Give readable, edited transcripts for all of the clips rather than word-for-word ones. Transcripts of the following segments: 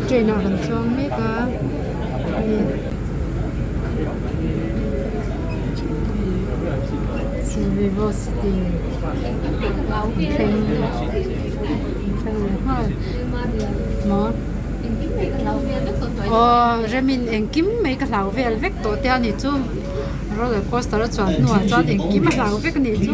Train ah kan chuang mek a hei Vivo city thleng thleng leh nghal maw aw remin engkim mai ka hlau vel vek tawh te a nih chu roller coaster a chuan hnuah chuan engkim a hlau vek a nih chu.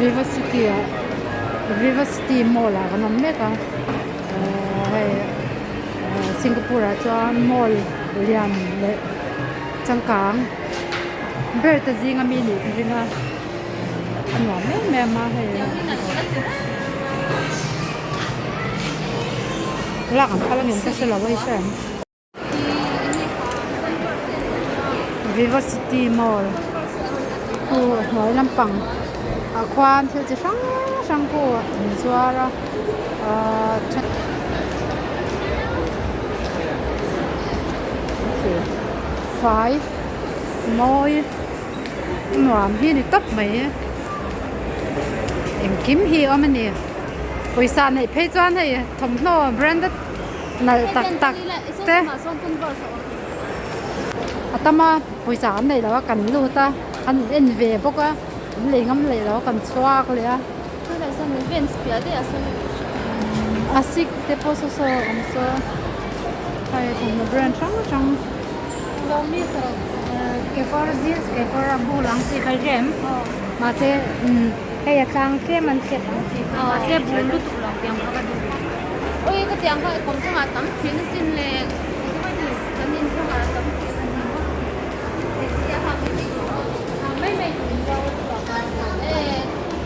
Vivo city ah Vivo city mall ah kan awm mek a ahh hei ahh Singapore ah chuan mall lian leh changkang ber te zinga mi nih ka ring a a nuam em em a hei lak an phal angem ka hre lo a i hre em. Vivo city mall khu a hnuai lampang ah khuan thil chi hrang hrang pawh an zuar a ahh fai mawi nuam hi a ni tawp mai engkim hi a awm a ni pawisa neih phei chuan hei thawmhnaw branded nalh tak tak te a tam a pawisa an neih loh a kan lut a an en ve bawk a an lei ngam leh loh a kan chhuak leh a a sik te pawh saw saw a awm saw hei thawmhnaw brand hrang hrang kekawr jeans kekawr a bul ang chi kha i hria em mahse hei a tlang tlem an thlep ang chi kha mahse bul lutuk lo tiang kha ka duh. Ui ka tiang kha kawm chungah tam thin asin le kan in chungah tam thin a ni maw mai mai tur in lo chhuak a e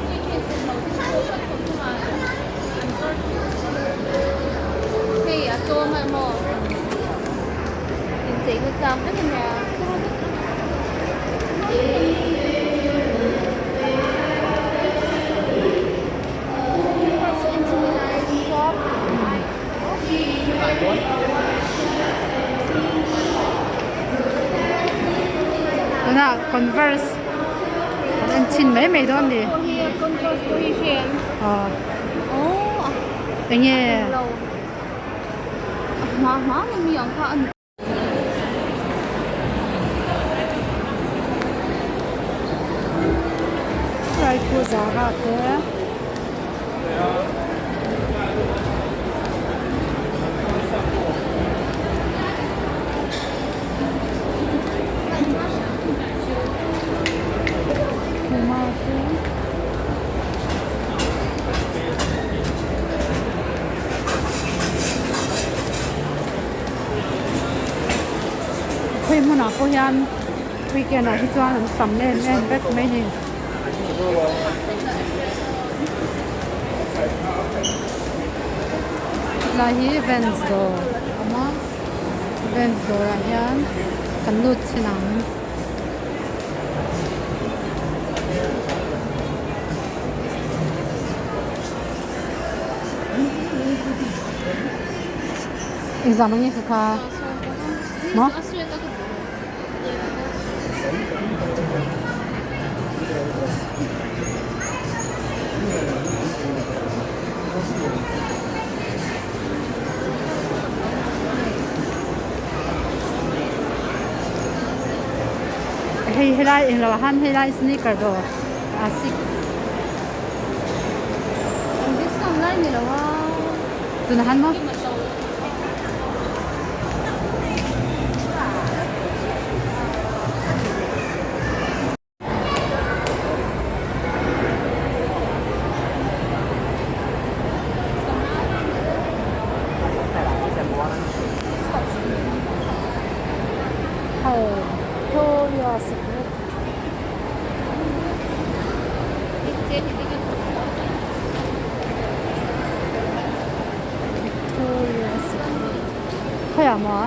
ui thin sen lo te chu kan kawm chungah an zawr thin asin hei a tlawm a maw incheina tlak vek a nia. Tunah converse an en chhin mai mai dawn ni aw enge. Helai khu Zara te Puma te. Khawi hmunah pawh hian weekend ah hi chuan an tam em em vek mai ni. Helai hi Vans dawr a awm a, Vans dawrah hian kan lut chhin ang. Exam ang kha kha maw hei helai englo ah han helai sneaker dawr a sik tunah han maw. Khawiah maw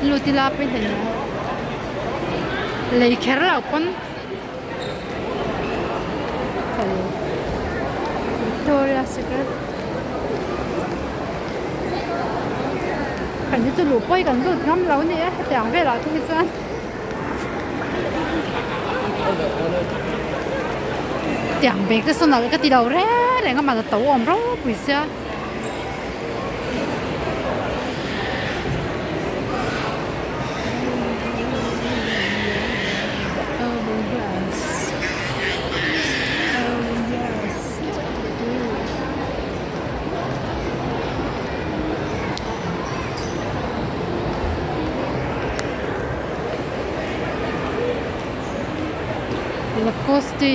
lut ila pawh hi lei kher loh pawn Victoria. Victoria Secret kan hi chu luh pawh hi kan lut ngam lo a ni e hetiang velah te hi chuan. Tiang bag te sawn nalh ka ti lo reng reng a man a to awm ropui sia. Lacoste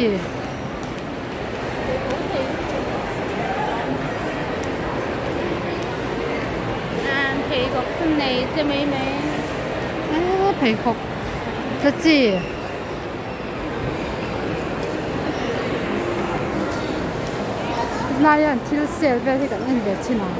Pheikhawk chu nei che mai mai. Pheikhawk la chi. Tunlai hian thil sale vel hi kan en ve thin ang.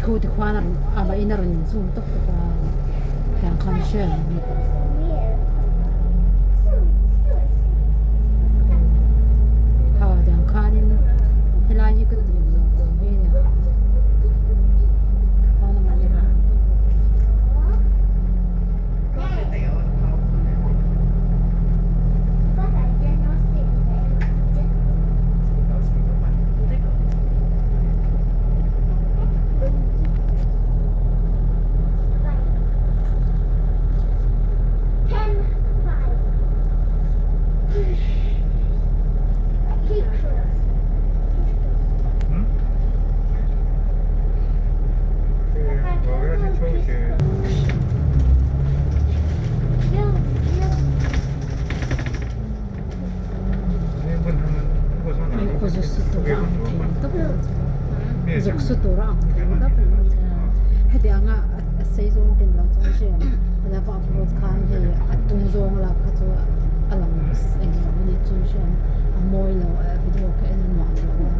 Thu ti khuan a mah in a rawn in zoom tawk tawk a tiang khan hre ang ni. Kha tiang khanin helai hi ka ti ang lo ang hi a nia. Khan a mah in a rawn in tawk tawk a. Pheikhawk zuk su tur a ang thei tawp lo chu zuk su tur a ang thei tawp lo chu heti anga a sei zawng ten lo chuan hre ang a la va upload khan hei a tung zawng lak kha chu a lang eng lo a ni chu hre ang a mawi lo a video kha en a nuam lo a.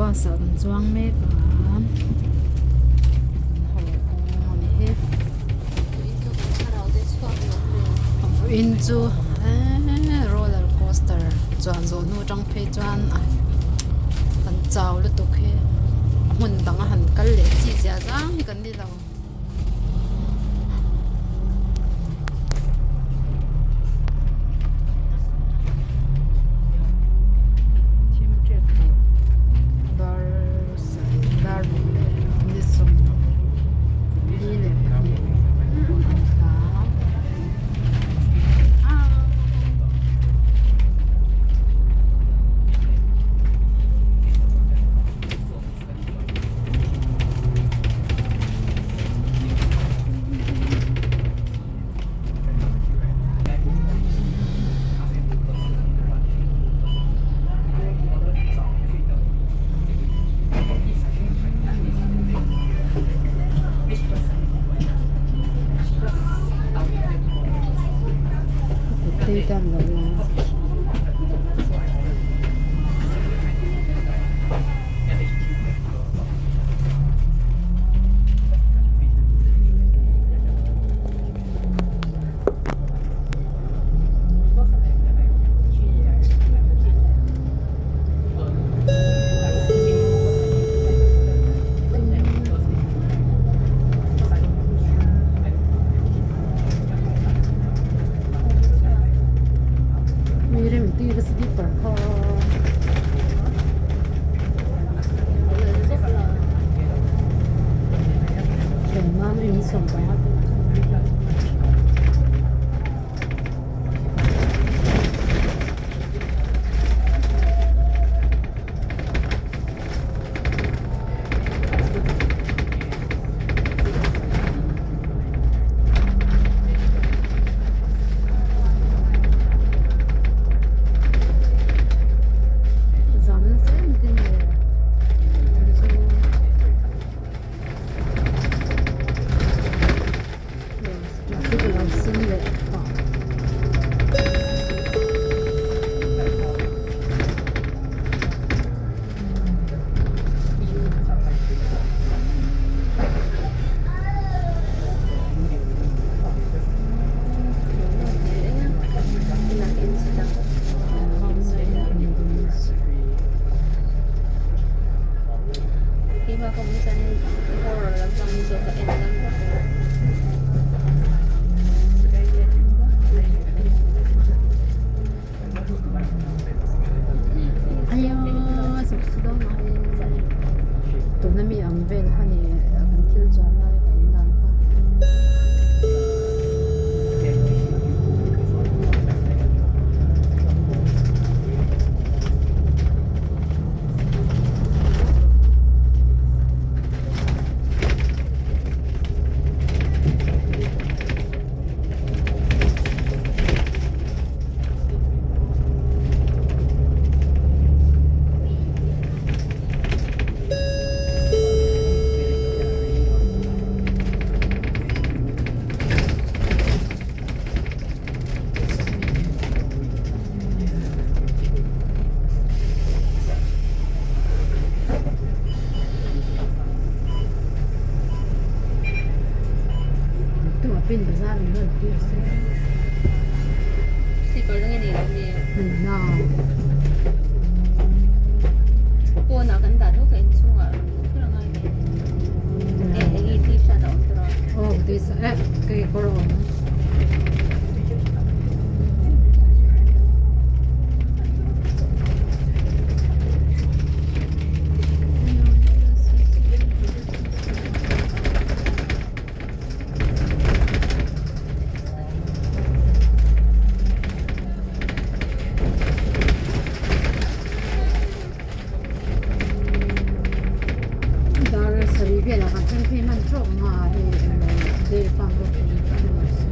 Bus ah kan chuang mek a kan haw kawng a ni hi vawiin chu eee roller coaster chuan zawh hnu atang phei chuan a kan chau lutuk hi a hmun dang a han kal leh chi zia zang hi kan ni lo. Thim tep tawh dar sarih dar ruk leh ni sawmli leh pahnih a ni ta. Kut te an lo lang a. Mi rem tih ka slipper kha. Zam nasa em em le chu traffic a lo sen leh pah. Tuna mi ang vel kha ni kan thil chuan lai a awm dan kha. Pin bazar in rawn tir se. Slipper nge ni lo mi? Na. Pawnah kan dah tho ka inchhungah rawn luh kher angai ve. E eng i t-shirt a awm tawh a. Aw t-shirt eh kei kawr a awm. Dar sarih velah kan thleng phei hman tawk ang a hei englo dairy farm pawh khi a ni mai si.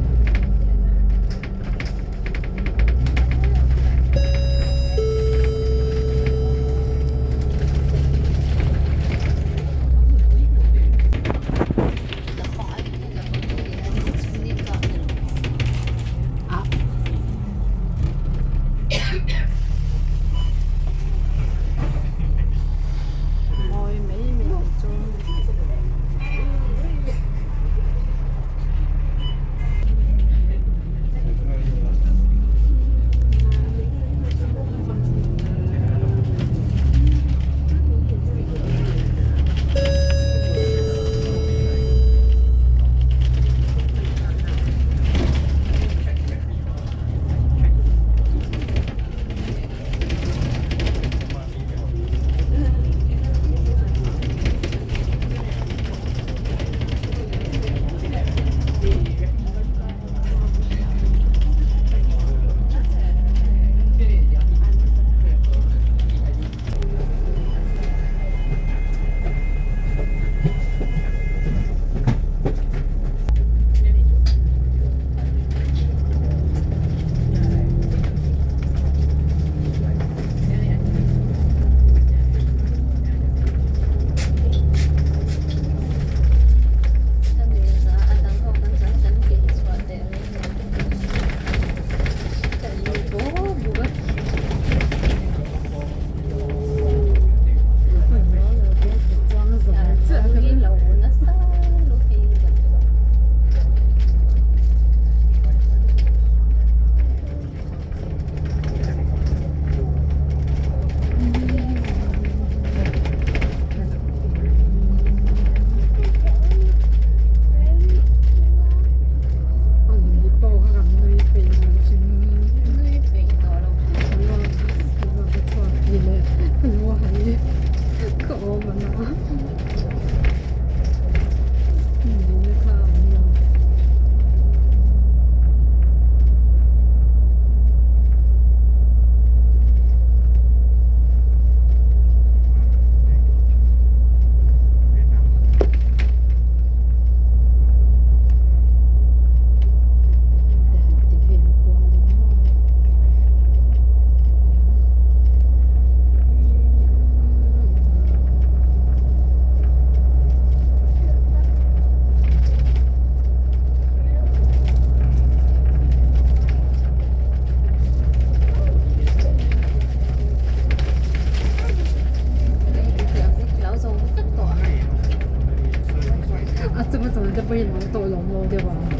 pawhin an tawh lo maw deuh ang.